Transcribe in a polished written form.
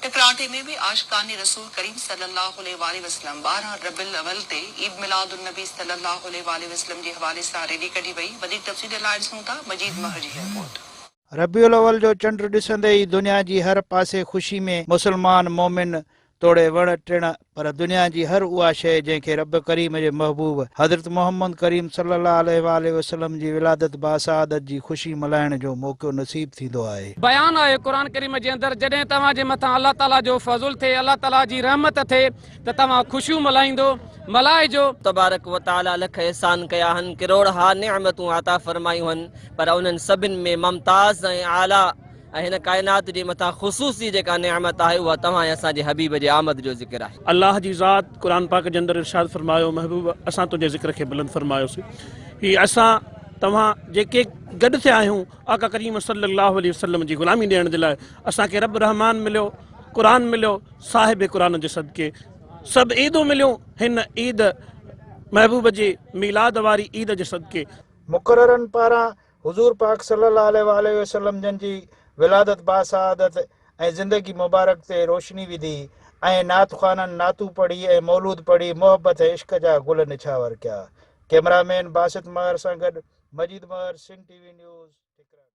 ٺڪراٺي ۾ به عاشقان رسول ڪريم صلي الله عليه واٰله وسلم 12 ربيع الاول تي عيد ميلاد النبي صلي الله عليه واٰله وسلم جي حوالي سان ريلي ڪڍي وئي وڌيڪ تفصيل لاء ڏسون ٿا مجيد مهر جي هي رپورٽ. ربيع الاول جو چنڊ ڏسندي ئي دنيا جي هر پاسي خوشي ۾ مسلمان مومن توڙي وڻ ٽڻ پر دنيا جي هر اها شيء جنهن کي رب ڪريم جي محبوب حضرت محمد ڪريم صلي الله عليه واٰله وسلم جي ولادت باسعادت جي خوشي ملهائڻ جو موقعو نصيب ٿيندو آهي. بيان آهي قرآن ڪريم جي اندر جڏهن توهان جي مٿان الله تعالي جو فضل ٿئي الله تعالي جي رحمت ٿئي ته توهان خوشيون ملهائيندو ملهائجو. تبارڪ و تعالي لک احسان ڪيا هن ڪروڙ ها نعمتون عطا فرمايون هن پر انهن سڀن ۾ ممتاز ۽ اعليٰ ۽ هن ڪائنات جي مٿان خصوصي جيڪا نعمت آهي اها توهان ۽ اسان جي حبيب جي آمد جو ذڪر آهي. الله جي ذات قرآن پاڪ جي اندر ارشاد فرمايو محبوب اسان تنهنجي ذڪر کي بلند فرمايوسين هي اسان توهان جيڪي گڏ ٿيا آهيون آقا ڪريم صلي الله عليه وسلم جي غلامي ڏيڻ جي لاء اسان کي رب رحمان مليو قرآن مليو صاحب قرآن جي صدقي سڀ عيدون مليون هن عيد محبوب جي ميلاد واري عيد جي صدقي. مقررن پاران حضور پاڪ صلي الله عليه واٰله وسلم جن جي ولادت باسعادت ۽ زندگي مبارڪ تي روشني وڌي ۽ نعت خوانن نعتون پڙهي ۽ مولود پڙهي محبت ۽ عشق جا گل نڇاور ڪيا. ڪئميرا مين باسط مهر سان گڏ Majeed Mehar, Sindh T V news, Thikra.